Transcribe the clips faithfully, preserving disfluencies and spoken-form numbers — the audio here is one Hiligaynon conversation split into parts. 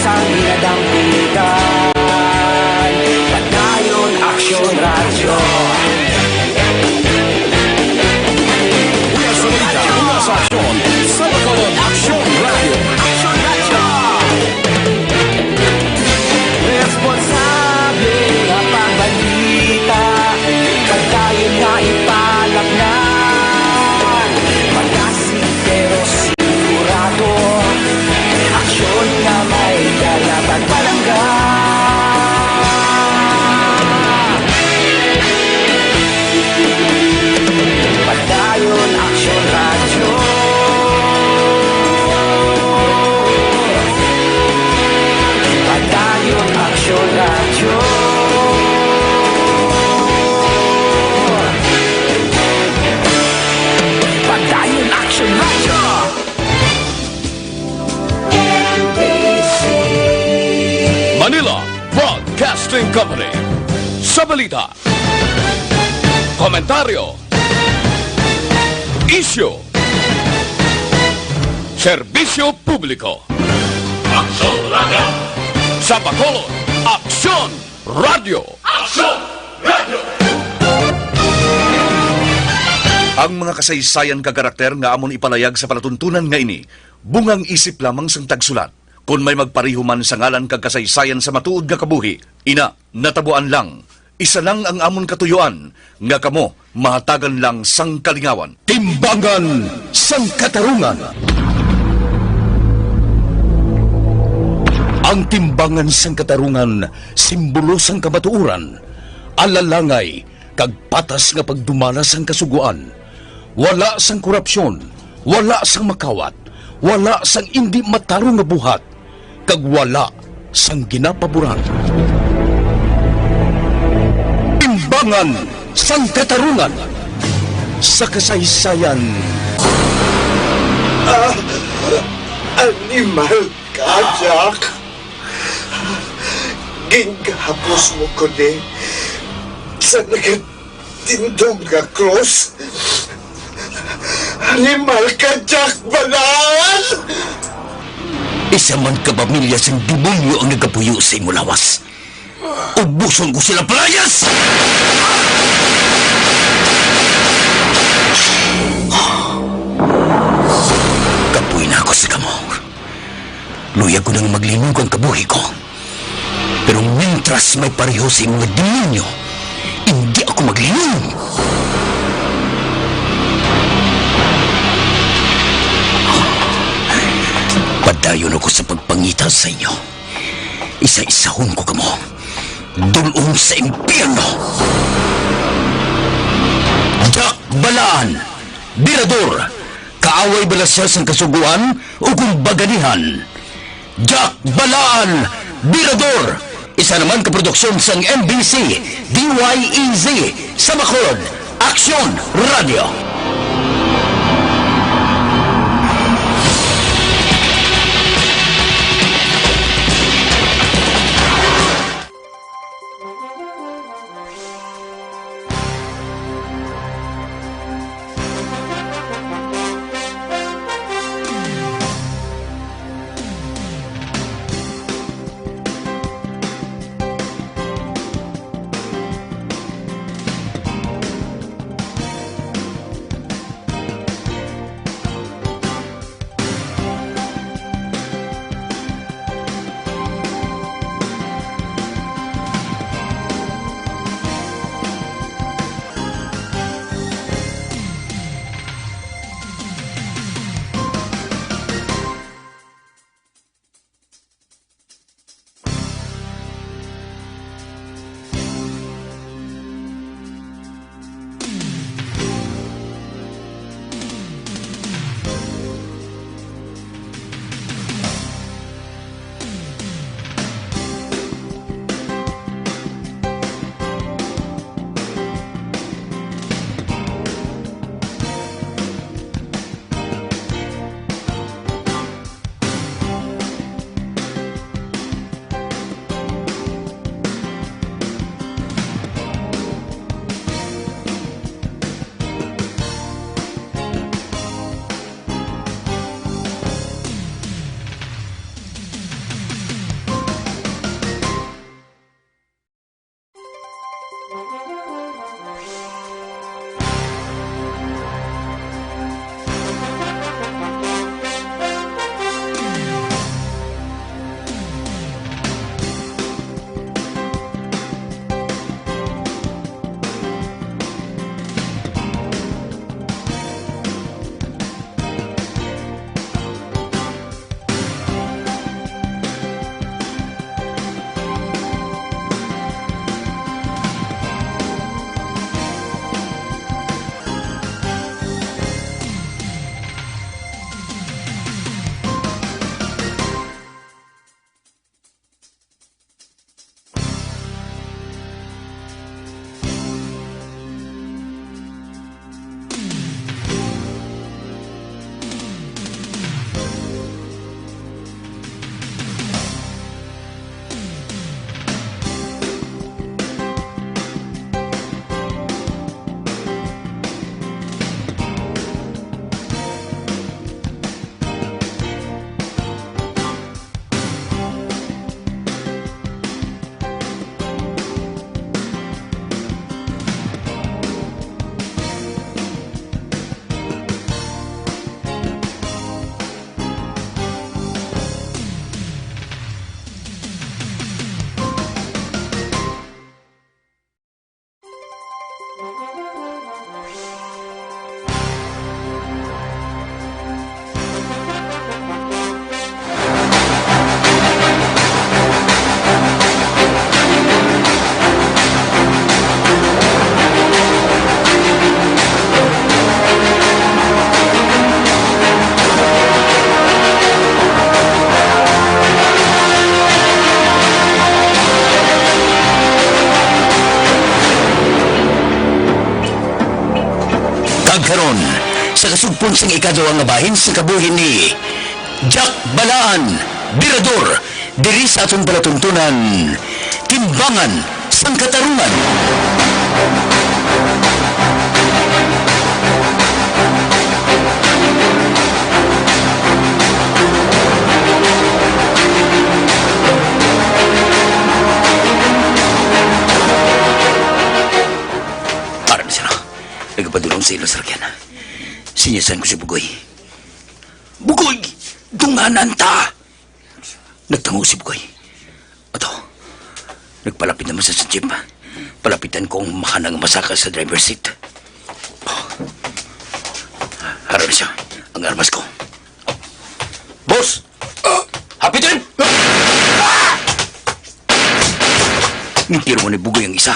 Sang ginadampitan, Padayon Aksyon Radyo. Una sa balita, una sa aksyon, sa Bacolod Aksyon Radyo. Aksyon Radyo. Responsable nga pagbalita, padayon nga ipalapnan. Magasig pero sigurado, aksyon nga may dala pagpalangga. Padayon Aksyon Radyo. Padayon Aksyon Radyo. Padayon Aksyon Radyo. Manila Broadcasting Company. Sa balita, komentaryo, isyu, serbisyo publiko. Aksyon Radyo. Sa Bacolod, Aksyon Radyo. Aksyon Radyo. Ang mga kasaysayan kag karakter nga amon ipalayag sa palatuntunan nga ini, bungang isip lamang sang tagsulat. Kon may magpareho man sa ngalan kag kasaysayan sa matuod nga kabuhi, ina, natabuan lang. Isa lang ang amon katuyuan, nga kamo mahatagan lang sang kalingawan. Timbangan sang Katarungan. Ang timbangan sang katarungan, simbolo sang kamatuoran, alalangay, kag patas nga pagdumala sang kasugoan. Wala sang korupsyon, wala sang makawat, wala sang indi matarong nga buhat, kag wala sang ginapaboran. Timbangan sang Katarungan sa kasaysayan. Ah, animal ka, Jack. Gingapos mo ko ni sa nagatindog nga krus. Animal ka, Jack Balaan! Isa man ka pamilya sang demonyo ang nagapuyo sa imo lawas. Ubuson ko sila, palayas! Kapoy na ako sa kamo. Luyag ko nang maglinog ang kabuhi ko. Pero mintras may pareho sa imo nga demonyo, hindi ako maglinom. Padayon ako sa pagpangita sa inyo. Isa-isahon ko kamo. Dul-ong sa impyerno. Jack Balaan, Birador, kaaway bala sia sang Kasugoan o kung baganihan? Jack Balaan, Birador, isa naman ka produksyon sang M B C, D Y E Z, sa Bacolod, Aksyon Radio. sa kasugpon sang ikaduha nga bahin sa kabuhi ni Jack Balaan, Birador, diri sa aton palatuntunan, Timbangan sang Katarungan. Para na sila. Nagapadulong sa ilang sarakyan. Sinyasan ko si Bugoy. Bugoy! Dunganan ta! Nagtango si Bugoy. Ato, nagpalapit naman sa, sa jeep. Palapitan ko ang mahanang masaka sa driver's seat. Oh. Haro na siya. Ang armas ko. Boss! Ah! Happy trip! Ah! Nitiro mo ni Bugoy ang isa.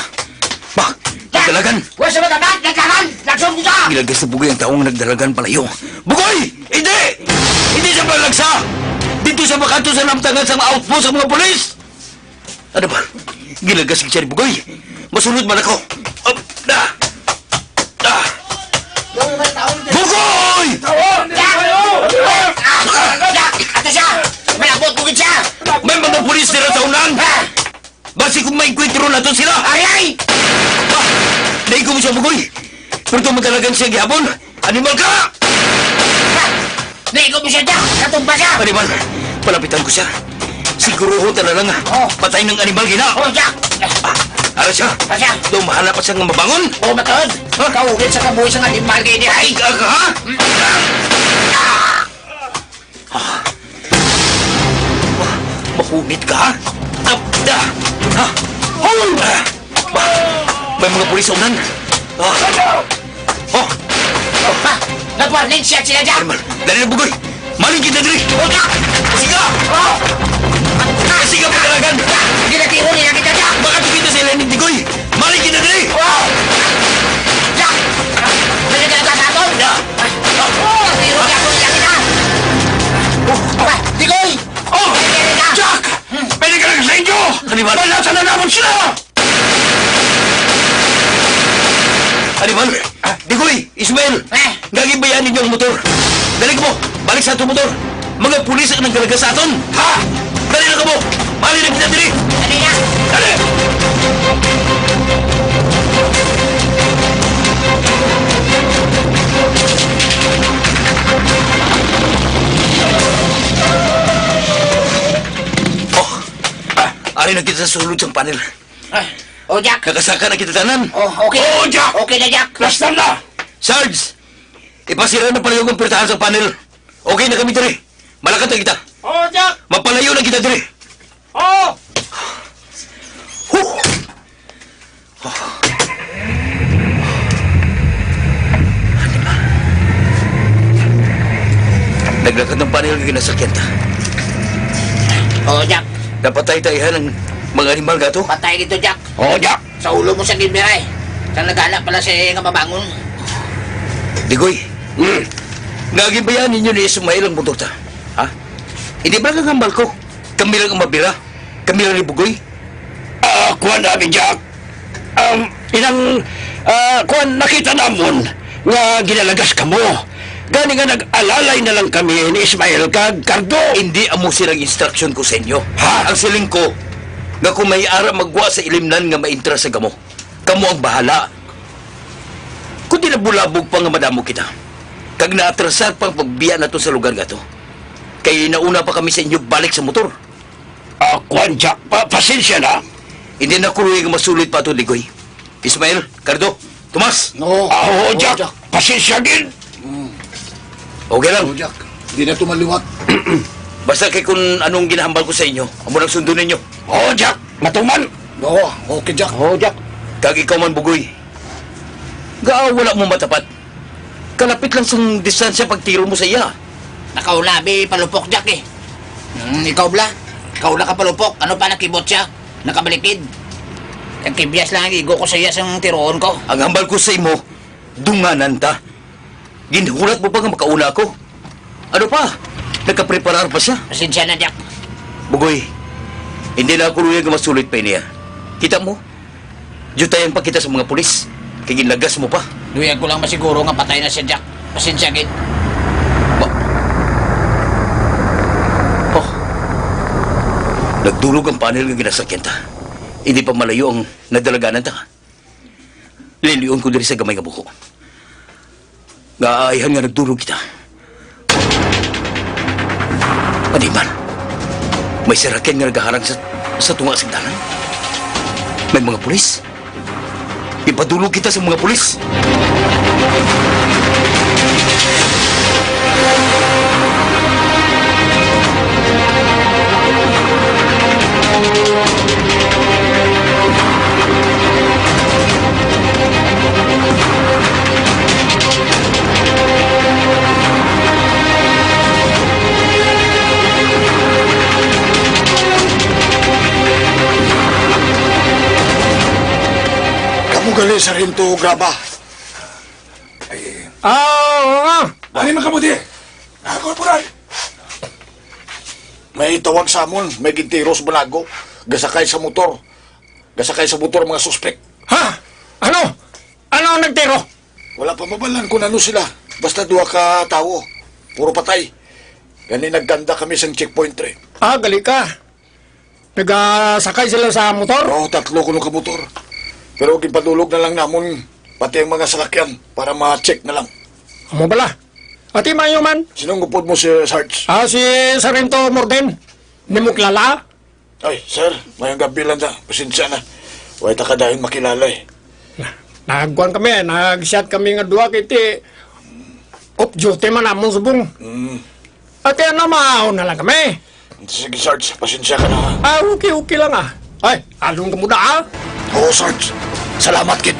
Ba? Dalagan! Wala siya matapat! Naglagan! Nagsunod ko siya! Gilagas ni Bugoy ang taong nagdalagan palayo. Bugoy! Hindi! Hindi siya palagsa! Dito siya makato sa namtangan sa mga outpost sa mga pulis! Ano ba? Gilagas ni Cherry Bugoy! Masulod man ako! Up! Da! Da! Bugoy! Jack! Jack! Ato siya! Malabot mo gid siya! May mga pulis dira sa unan! Ha? Basi kung may kwentro nato sila! Ay, ay! Ah! Naigo mo siya, Bugoy! Pero itong madalagan siya gihapon! Animal ka! Ha? Naigo mo siya, Jack! Natumba siya! Animal! Palapitan ko siya. Siguruhon ta na lang, ha? Oh. Patay ng animal, gina! Oh, Jack! Ah, ara siya! Ara siya! Daw mahanap pa siya nga mabangon! Oh, matuod! Ha? Kaulit sa kabuhi sa animal, gini! Ay! Ay, ka, ka, ha? Ah! Ah, mahunit ka, ha? Ah, da! Ha? Hoy! Ah! May mga pulis sa unan! Ah! Oh! Ha? Nag-warning shot sila dyan! Animal! Dali na, Bugoy! Maling kita diri! Huwag ka! Siga! Oh! Siga, pagkalagan! Ginatiro nila kita dyan! Baka to kita sa ilalim ni Digoy! Maling kita diri! Oh! Jack! May nagkalaga sa aton! Da! Oh! Tiro niya ako nila kita! Oh! Digoy! Oh! Jack! Pwede ka lang sa inyo! Hannibal! Malasa na naman sila! Hannibal! Ah, Digoy! Ismael! Eh! Naging bayaan ninyo ang motor! Dali mo! Balik sa ato motor! Mga pulis ang nagdalaga sa aton! Ha? Dali na kamo! Mali na kita diri! Dali na! Dali! Oh! Ah, ari na kita sa sulod sang panel. Ah, oh, Jack. Nakasaka na kita tanan. Oh, okay. Oh, Jack! Okay na, Jack. Lastan na! Sarge, ipasira na palayo ang pirtahan sa panel. Okay na kami diri. Malakat na kita. Oh, Jack! Mapalayo na kita diri. Oh! Huh! Naglakat ng panel nga ginasakyan ta. Oh, Jack. Napatay ta, iha, ng mga animal gato. Patay dito, Jack. Oh, Jack. Sa ulo mo sa gibira, eh. Sa nagala pala siya, eh, nga mabangon. Digoy, hmm, nga ginbayaan ninyo ni Ismael ang motor ta, ha? Hindi ba lang ang hambal ko? Kami lang ang mabira? Kami lang ni Bugoy? Ah, kuwan, Abi Jack. Um, inang, ah, kuwan, nakita namon nga ginalagas kamo. Gani nga nag-alalay na lang kami ni Ismael kag Cardo. Hindi amo sirang instruction ko sa inyo. Ha? Ang siling ko, nga kung may ara magwa sa ilimnan nga maintra sa gamo, kamo ang bahala. Kundi nabulabog pa nga madamo kita, kag naatrasar pa ang pagbiya nato sa lugar nga to. Kay nauna pa kami sa inyo balik sa motor. Ah, kuwan, Jack, pa-, pasensya na. Hindi na ko luoy nga masulit pa to, Digoy. Ismael, Cardo, Tomas! No. Ah, oo, Oo, Jack. Jack. Pasensya gid. Mm. Okay lang. Oo, Jack. Di na to maliwat. Basta kay kung anong ginahambal ko sa inyo, amo nang sundon ninyo. Oo, Jack. Matuman. Oo, okay, Jack. Oo, Jack. Kag ikaw man, Bugoy. Gaa wala mo matapat. Kalapit lang sang distansya pagtiro mo sa iya. Nakaulabi, palupok, Jack, eh. Hmm, ikaw, Bla? Ikaw lang ka palupok. Ano pa nakibot siya? Nakabalikid. Ang kibyas lang ang igo ko sa iya sang tiroon ko. Ang hambal ko sa imo, dunganan ta. Ginhulat mo pa nga makauna ako. Ano pa? Nagkapreparar pa siya. Pasensya na, Jack. Bugoy, hindi na ako luyag nga masulit pa niya. Kita mo? Diyutayan pa kita sa mga pulis. Kay ginlagas mo pa. Luyag ko lang masiguro nga patay na siya, Jack. Pasensya gid. Ba- Oh. Nagdurog ang panel nga ginasakyan ta. Hindi pa malayo ang nadalaganan ta. Lilion ko diri sa gamay nga buko. Naayhan nga nagdurog kita. Padiman, may sarakyan nga nagaharang sa, sa tunga sa dalan. May mga pulis. Ipadulog kita sa mga pulis. Kamo gali, Sarhento Graba? Ay. Ah, oo nga. Ano man kamo di? Ah, Corporal! May tawag sa amon, may gintiro sa Banago. Gasakay sa motor. Gasakay sa motor mga suspek. Ha? Ano? Ano ang nagtiro? Wala pa mabalan kung ano sila. Basta duha ka tawo. Puro patay. Gani nagkanda kami sang checkpoint three. Ah, gali ka. Nagasakay sila sa motor? Oo, tatlo kuno ka motor. Pero ginpadulog na lang namon pati ang mga salakyan para ma-check na lang. Amo bala. Ati, maayo man. Sinong upod mo, si Sarge? Ah, si Sargento Morden. Nimo kilala? Ay, sir, mayong gabi lang da. Pasensya na. Way ta ka dayon makilala eh. Na, nagkuan kami, nag-shot kami nga duha kay ti off duty man namon subong. Mm. Ati, ano, maahon na lang kami. Sige, Sarge, pasensya ka na, ha? Ah, okay, okay lang, ah. Ay, alon ka muna, ah. Oo, Sarge. Salamat, kid.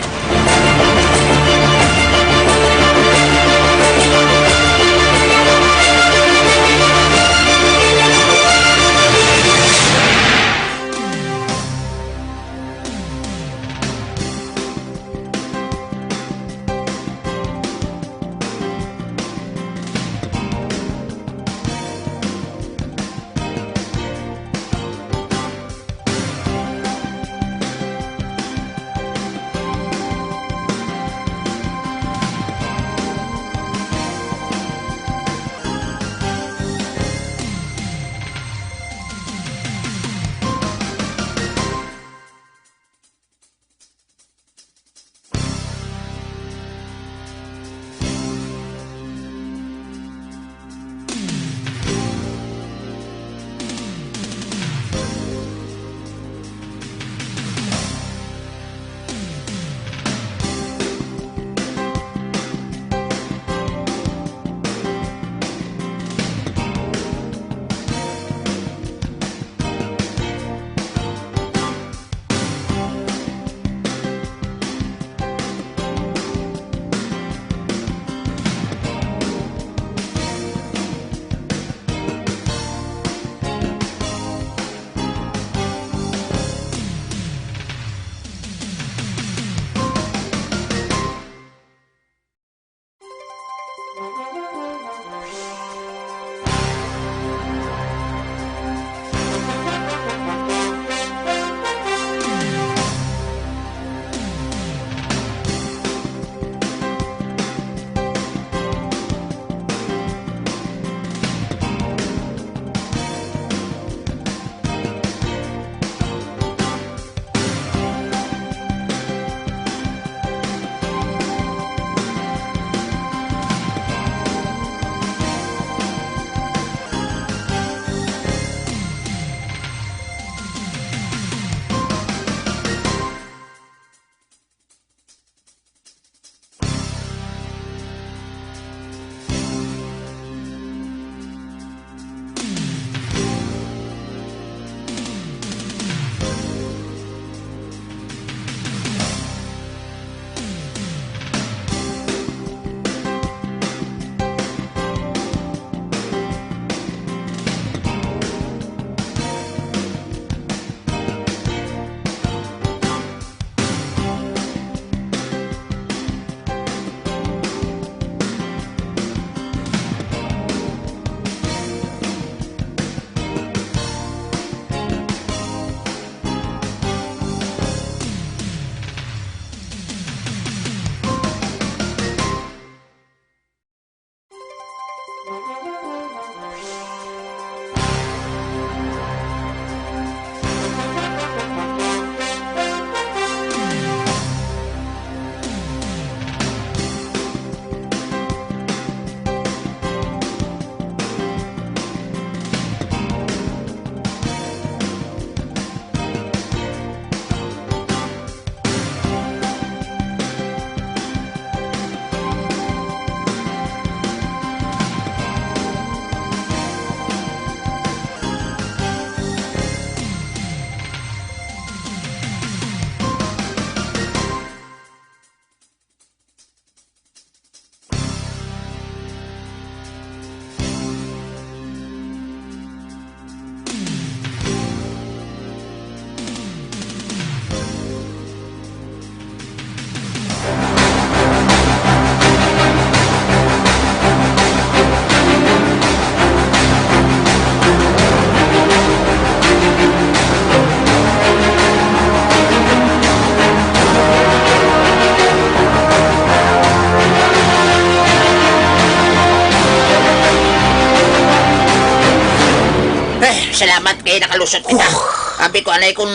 Salamat kay nakalusot kita. Oh. Abi ko anay kung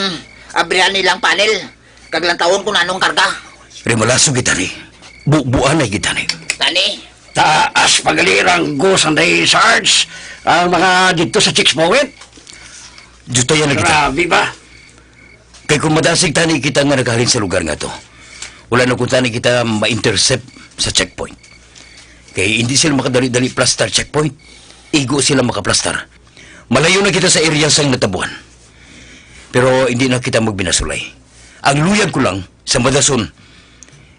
abrihan nilang panel, kag lantawon kung anong karga. Rimalaso kita ni. Bu-, buanay kita ni. Tani? Taas pagalirang go Sunday Sarge ang mga dito sa checkpoint. Jutay na kita. Grabe ba? Kay kung madasig tani kita nga naghalin sa lugar nga to, wala na kung tani kita ma-intercept sa checkpoint. Kay hindi sila makadali-dali plastar checkpoint. Igo sila makaplastar. Malayo na kita sa area sang natabuan. Pero hindi na kita magbinasulay. Ang luyag ko lang, sa madason,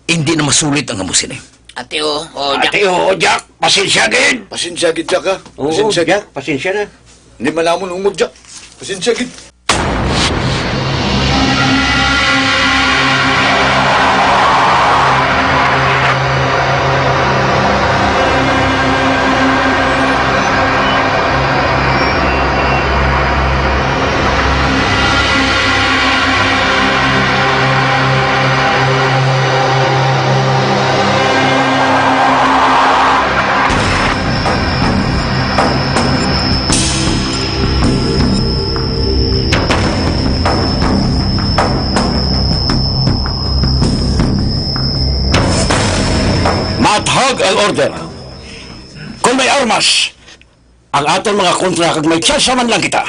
hindi na masulit ang amo sini. Ate, oh, oh, Jack. Ate, oh, Jack, pasensya gid. Pasensya gid, Jack, ha? Oo, Pasensya gid. Jack, pasensya na. Hindi man namon hungod, Jack. Pasensya gid. Mathag ang order. Kung may armas, ang aton mga kontra kag may tsansa man lang kita,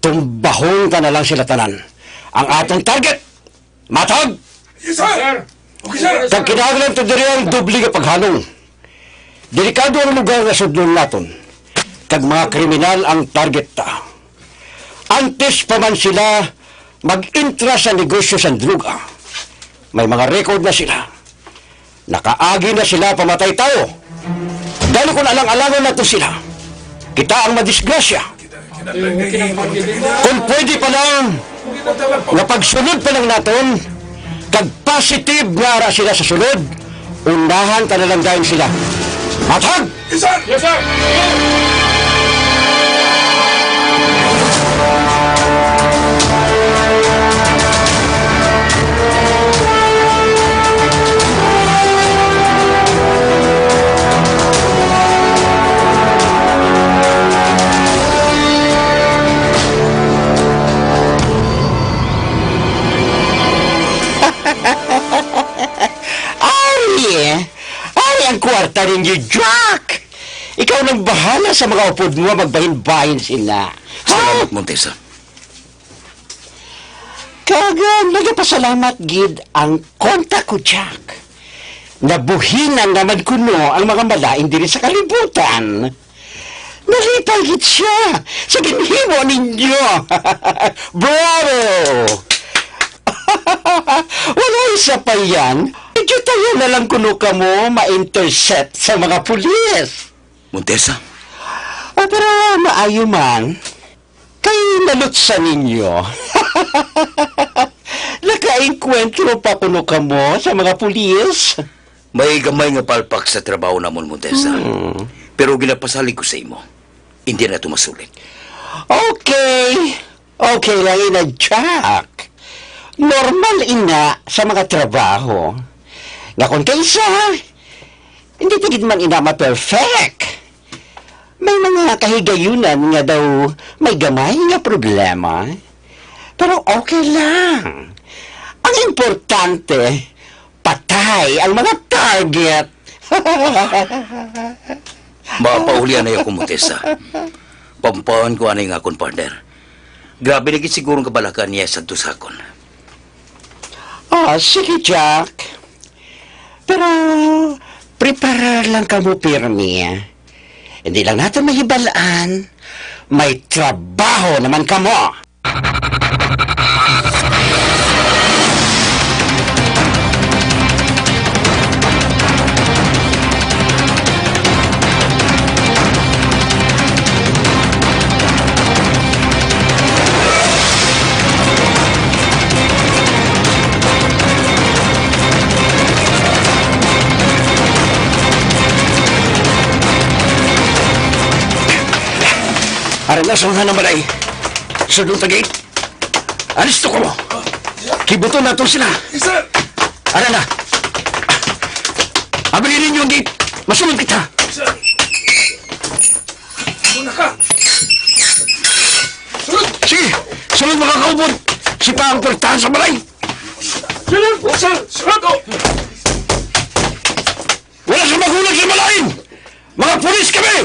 tumbahon ta na lang sila tanan. Ang aton target, matag! Yes, sir! Okay, sir! Kag kinahanglan to diri ang doble nga paghalong. Delikado ang lugar nga sudlon naton, kag mga kriminal ang target ta. Antes pa man sila mag-intra sa negosyo sang droga, may mga record na sila. Nakaagi na sila pamatay tawo. Gani kung alang-alangon nato sila, kita ang madisgrasya. Kung pwede pa lang, nga pagsunod pa lang naton, kag positive nga ara sila sa sulod, unahan ta na lang dayon sila. Matag! Yes, sir! Yes, sir! Ari, ari ang kwarta ninyo, Jack. Ikaw nang bahala sa mga upod mo nga magbahin-bahin sila. Salamat, Montesa. Kag, ah, nagapasalamat gid ang konta ko, Jack. Nabuhinan naman kuno ang mga malain diri sa kalibutan. Nalipay gid sia sa ginhimo ninyo. Bravo! Wala isa pa yan. Medyo tayo na lang kuno kamo ma-intercept sa mga pulis. Montesa? Ah, pero maayo man. Kay nalutsa ninyo. Nakaengkwentro pa kuno kamo sa mga pulis? May gamay nga palpak sa trabaho namon, Montesa. Hmm. Pero ginapasalig ko sa imo, hindi na to masulit. Okay. Okay lang ina, Jack. Normal ina sa mga trabaho. Nga kon kaisa, hindi pa gid man ina ma-perfect. May mga kahigayunan nga daw may gamay nga problema. Pero okay lang. Ang importante, patay ang mga target. Mapaulian na ako, Montesa. Pampawan ko anay nga akon partner. Grabe na gid siguro ang kabalakan niya sa tusakon. Ah, sige, Jack. Pero preparar lang kamo pirmi. Hindi lang natin mahibalaan, may trabaho naman kamo. Ara na sa mga namalay. Sudong ta gate. Alisto kamo. Kibuton nato sila. Yes, sir. Ara na. Abri ninyo ang gate. Masunod kita. Yes, sir. Muna ka. Sige, sunod makakaupod. Si pa ang pertahan sa balay. Salamat po, sir. Salamat po. Wala sa magulang sa malain. Mga pulis kami!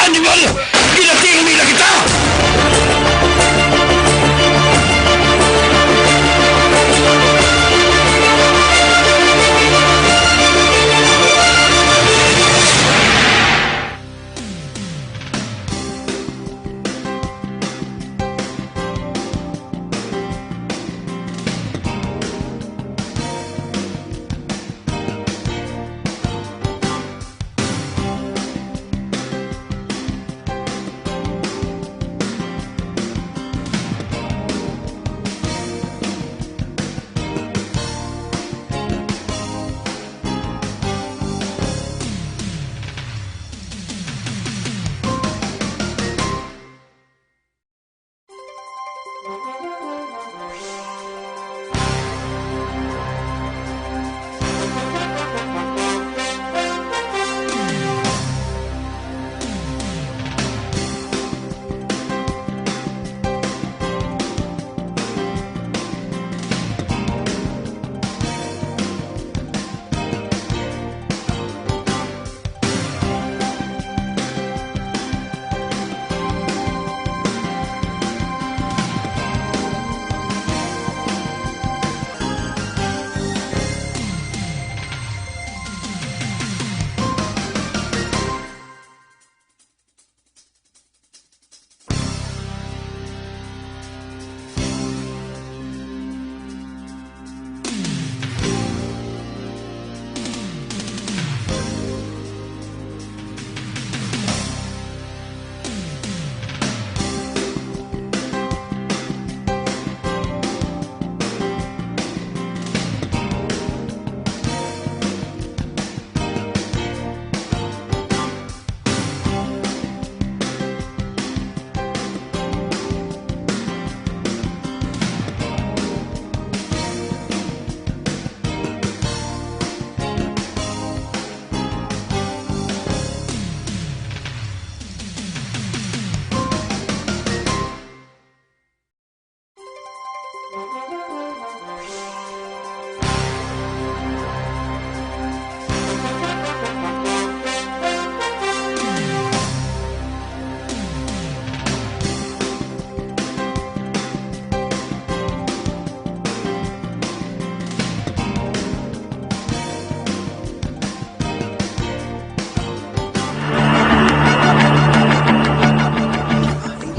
Animal! Ginatingin nila kita!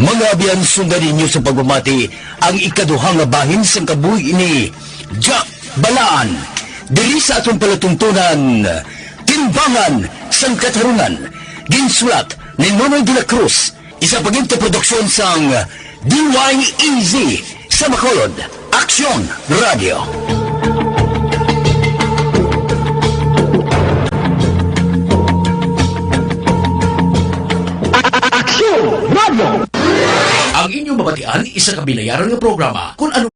Mga abyan, sundan ninyo sa pagpamati ang ikaduha nga bahin sang kabuhi ni Jack Balaan, diri sa aton palatuntunan, Timbangan sang Katarungan. Ginsulat ni Nonoy de la Cruz, isa pa gid ka produksyon sang D Y E Z sa Bacolod. Aksyon Radio. Aksyon Radio. Ang inyong mabatian, isa ka binayaran nga programa. Kung ano